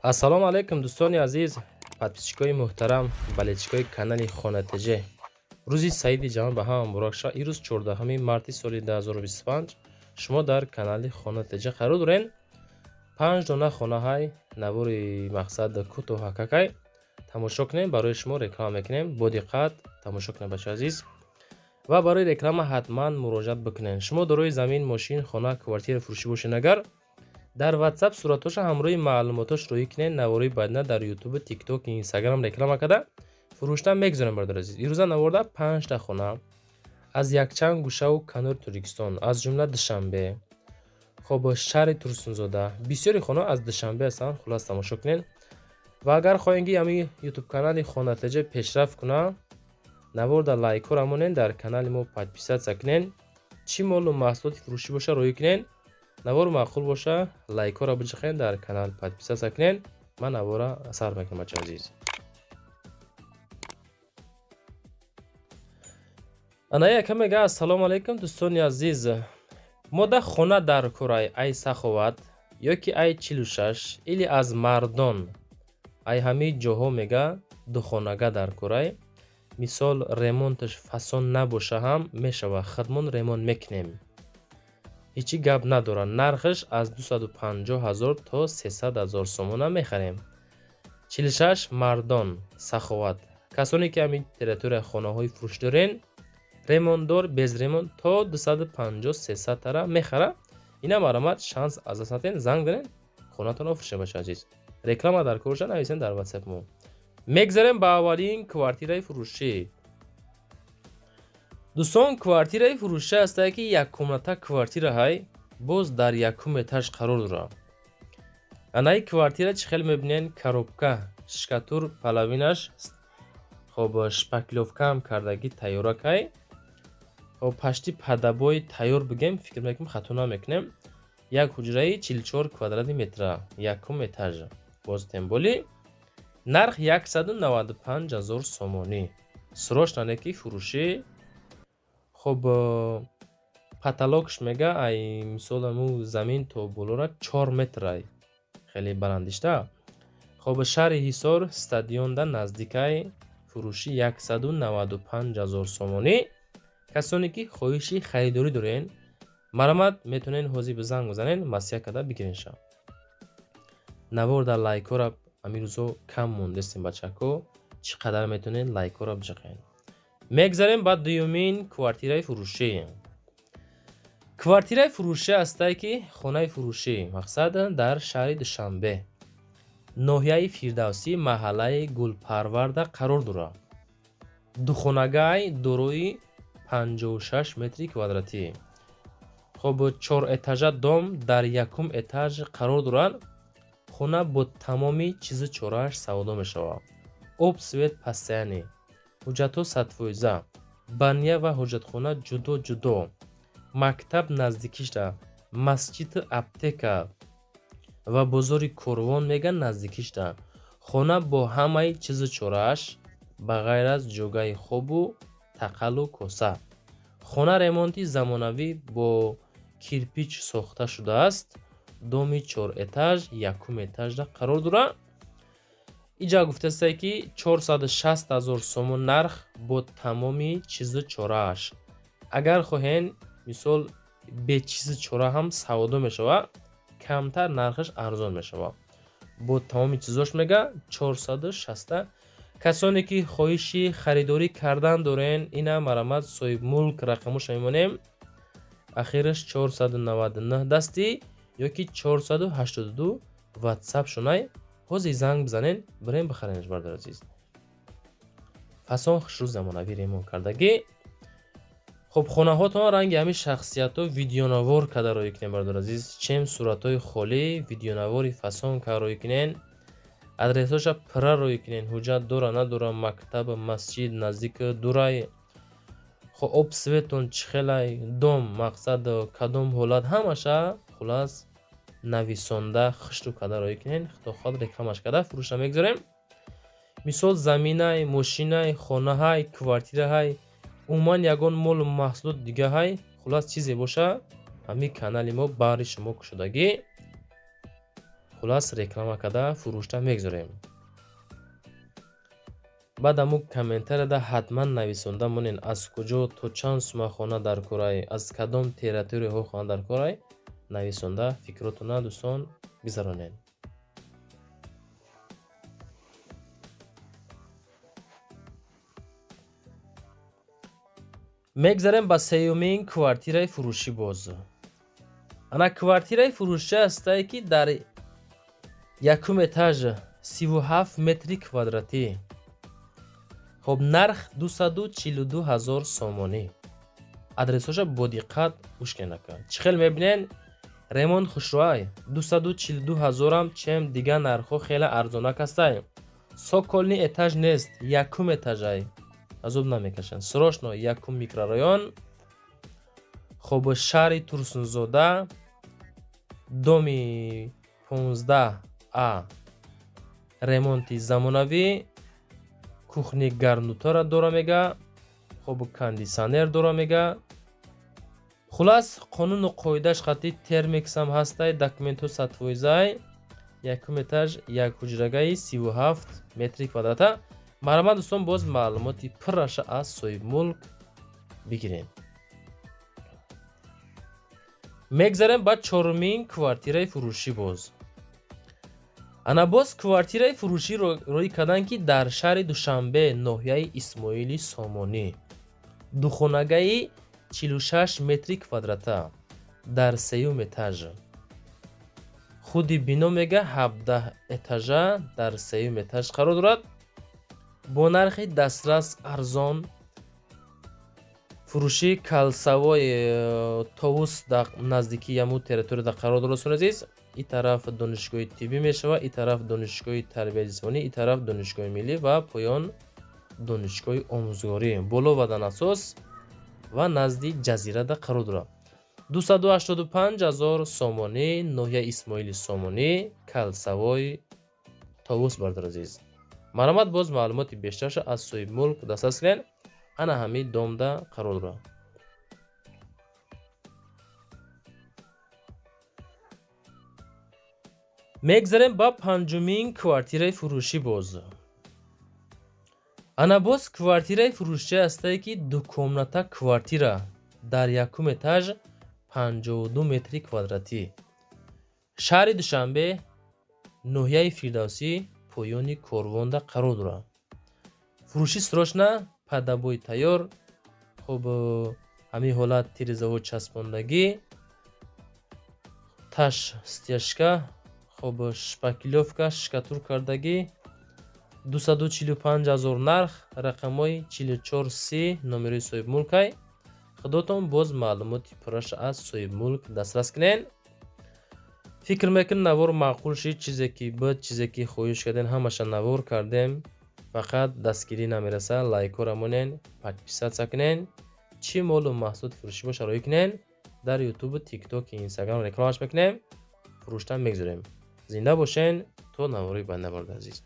Ассалому алайкум, дӯстони азиз, подписчикои муҳтарам, болельщикои канали Хона ТЖ. Рӯзи саиди ҷаҳон ба ҳама муборак шавад. Ирӯз 14 марти соли 2025 шумо дар канали Хона ТЖ қарор дорен. Панҷ дона хонаҳай, навори мақсад кӯтоҳакакай тамошо кунем, барои шумо реклама мекунем. Бо диққат тамошо кунем, бачаи азиз. Ва барои реклама ҳатман муроҷиат бикунед. Шумо дорои замин, мошин, хона, квартира фурӯшӣ бошед, агар дар WhatsApp суратҳоша ҳамроҳи маълумотош роҳӣ кунед, наворои баъдина дар YouTube, TikTok, Instagram реклама карда фурӯшта мегузорем, бародари азиз. Ирӯза наворда панҷта хона аз якчанд гӯшаву канори Тоҷикистон, аз ҷумла Душанбе, хоб, шаҳри Турсунзода. Бисёри хонаҳо аз Душанбе ҳастанд. Хуллас, тамошо кунед ва агар хоҳем, ки ҳамин YouTube канали Хона ТЖ пешрафт кунад, наворда лайкҳоро монед, дар канали мо подписаться кунед, чӣ молу маҳсулоти фурӯшӣ боша, роҳӣ кунед. Навор маъқул боша, лайкҳоро биҷиқед, дар канал подписаться кунед. Ман навора сар мекунам, бачаи азиз. Ана яка мега: «Ассалому алайкум, дӯстони азиз, мода хона дар курай, ай Саховат ёки ай 46 или аз Мардон, ай ҳамаи ҷоҳо». Мега, духонага дар курай, мисол, ремонташ фасон набоша ҳам мешава, худмон ремонт мекунем, ҳечи гап надорад. Нархаш аз 250 ҳазор то 300 ҳазор сомона мехарем. 46, Мардон, Саховат. Касоне ки ҳамин территория хонаҳои фурӯш дорен, ремонтдор, без ремонт то 250 300 тара мехара. Ина маромад, шанс аз даст натен, занг занед, хонатонро фурӯшем. Бачаи азиз, реклама дар кор боша, нависен дар WhatsApp мо. Мегзарем ба аввалин квартираи фурӯшӣ. Дӯстон, квартираи фурӯшӣ ҳастае, ки яккомната квартира ҳай, боз дар якум этаж қарор дорад. Анаи квартира чӣ хел мебинен, коробка, штукатур половинаш, хоб, шпаклёвкаам кардагӣ, тайёракай, хоб, пашти падабои тайёр бигем, фикр мекунем, хато намекунем. Як ҳуҷраи 44 квадрати метра, якум этаж, боз темболи нарх 195 ҳазор сомонӣ. Срочно ки фурӯшӣ. Хоб, потолокш, мега, ай мисол, аму замин то болора 4 метрай, хеле баландишта. Хоб, шаҳри Ҳисор, стадионда наздикай. Фурӯшӣ 195 ҳазор сомонӣ. Касоне ки хоҳиши харидорӣ дорен, марамат, метавонен ҳозир занг бизанен, маслиҳат карда бигиренша. Навор дар лайкҳоро ҳамин рӯзҳо кам мондестем, бачако, чӣ қадар метавонед, лайкҳоро биҷиқед. Мегзарем ба дуюмин квартираи фурӯшӣ. Квартираи фурӯшӣ ҳастае, ки хонаи фурӯшӣ, мақсад, дар шаҳри Душанбе, ноҳияи Фирдавсӣ, маҳаллаи Гулпарварда қарор дорад. Духонагай дорои 56 метри квадратӣ. Хоб, чор этажа дом, дар якум этаж қарор дорад. Хона бо тамоми чизу чорааш савдо мешавад. Об, свет постоянный, ҳуҷҷатҳо 100%, баня ва ҳоҷатхона ҷудо ҷудо, мактаб наздикишда, масҷиду аптека ва бозори Корвон, мега, наздикишда. Хона бо ҳамаи чизу чорааш, ба ғайр аз ҷогаи хобу тақалу коса. Хона ремонти замонавӣ бо кирпич сохта шудааст. Доми чор этаж, якум этажда қарор дорад. Иҷа гуфтастае, ки 460 ҳазор сомон нарх бо тамоми чизу чорааш. Агар хоҳен, мисол, бечизу чора ҳам савдо мешавад, камтар нархаш арзон мешавад. Бо тамоми чизош, мега, 460. Касоне ки хоҳиши харидорӣ кардан дорен, ина марамат, соҳибмулк рақамоша мемонем, ахираш 499 дастӣ ёки 482 WhatsApp шунай. Ҳозир занг бизанен, бирем бихаренаш, бародари азиз. Фасон, хушрӯ, замонавӣ ремонт кардагӣ. Хуб, хонаҳотон ранги ҳамин шахсиятҳо видеонавор карда роҳӣ кунем, бародари азиз, чем суратҳои холӣ, видеонавори фасон карда роҳӣ кунен, адресҳоша пурра роҳӣ кунен, ҳуҷҷат дора, надора, мактаб, масҷид наздик дурай, хоб, об, светон чӣ хелай, дом, мақсад, кадом ҳолат, ҳамаша, хуллас, нависонда, хушрӯ карда роҳӣ кунен. Худо хоҳад, рекламаш карда фурӯшта мегузорем. Мисол, заминай, мошинай, хонаҳай, квартираҳай, умуман ягон молу маҳсулот дигаҳай, хуллас, чизе боша, ҳамин канали мо баҳри шумо кушодагӣ. Хулас, реклама карда фурӯшта мегузорем. Баъд аму комментарияда ҳатман нависонда монен, аз куҷо то чанд сума хона дар корай, аз кадом территорияҳо хона дар корай, нависонда фикротона дӯстон гузаронед. Мегзарем ба сеюмин квартираи фурӯшӣ боз. Ана квартираи фурӯшӣ ҳастае, ки дар якум этаж 37 метри квадратӣ. Хоб, нарх 242 ҳазор сомонӣ. Адресҳоша бо диққат гӯш кунед ака. Чӣ хел мебинен, ремонт хушрӯай, 242 ҳазорам чем дигар нархҳо хеле арзонак ҳастай. Цокольный этаж нест, якум этажай. Азоб намекашанд. Срочно якум микрорайон. Хоб, шаҳри Турсунзода, доми 15 А, ремонти замонавӣ, кухни гарнитура дора мега, хоб, кондитсионер дора мега. Хулас, қонуну қоидааш қатъи термексам ҳастай, документҳо садфоизай. Якум этаж, як ҳуҷрагаи 37 метри квадрата. Марҳамат дӯстон, боз маълумоти пурраша аз соҳибмулк бигирем. Мегзарем ба чорумин квартираи фурӯшӣ боз. Ана боз квартираи фурӯшӣ рӯй карданд, ки дар шаҳри Душанбе, ноҳияи Исмоили Сомонӣ, духонагаи 46 метри квадрата дар сеюм этаж. Худи бино мега 17 этажа, дар сеюм этаж қарор дорад. Бо нархи дастрас арзон фурӯшӣ. Кольцевой Товус дар наздикии яму территорияда қарор дорад. Дӯстони азиз, и тараф донишгоҳи тиббӣ мешавад, и тараф донишгоҳи тарбияи ҷисмонӣ, и тараф донишгоҳи миллӣ ва поён донишгоҳи омӯзгорӣ. Боло ваданасос ва назди ҷазирада қарор дорад. 285 ҳазор сомонӣ, ноҳияи Исмоили Сомонӣ, Кольцевой Товус. Бародари азиз, марҳамат, боз маълумоти бештарша аз соҳибмулк дастрас кунед. Ана ҳамин домда қарор дорад. Мегзарем ба панҷумин квартираи фурӯшӣ боз. Ана боз квартираи фурӯшӣ ҳастае, ки дукомната квартира дар якум этаж, 52 метри квадратӣ, шаҳри Душанбе, ноҳияи Фирдавсӣ, поёни корвонда қарор дорад. Фурӯшӣ срочно, под обои тайёр. Хоб, ҳамин ҳолат тирезаҳо часпондагӣ, таш стяжка, хоб, шпаклёвка, штукатур кардагӣ. 245 ҳазор нарх, рақамҳои 44 30 номерои соҳибмулкай. Худотон боз маълумоти пурраша аз соҳибмулк дастрас кунед. Фикр мекунем, навор маъқул шид. Чизе ки буд, чизе ки хоҳиш кардем, ҳамаша навор кардем. Фақат дастгирӣ намераса. Лайкҳоро монен, подписаться кунен. Чӣ молу маҳсулоти фурӯшӣ боша, роҳӣ кунен. Дар Ютубу, Тиктоки, Инстаграм рекламаш мекунем, фурӯштан мегузорем. Зинда бошен то навори баъд, бародари азиз.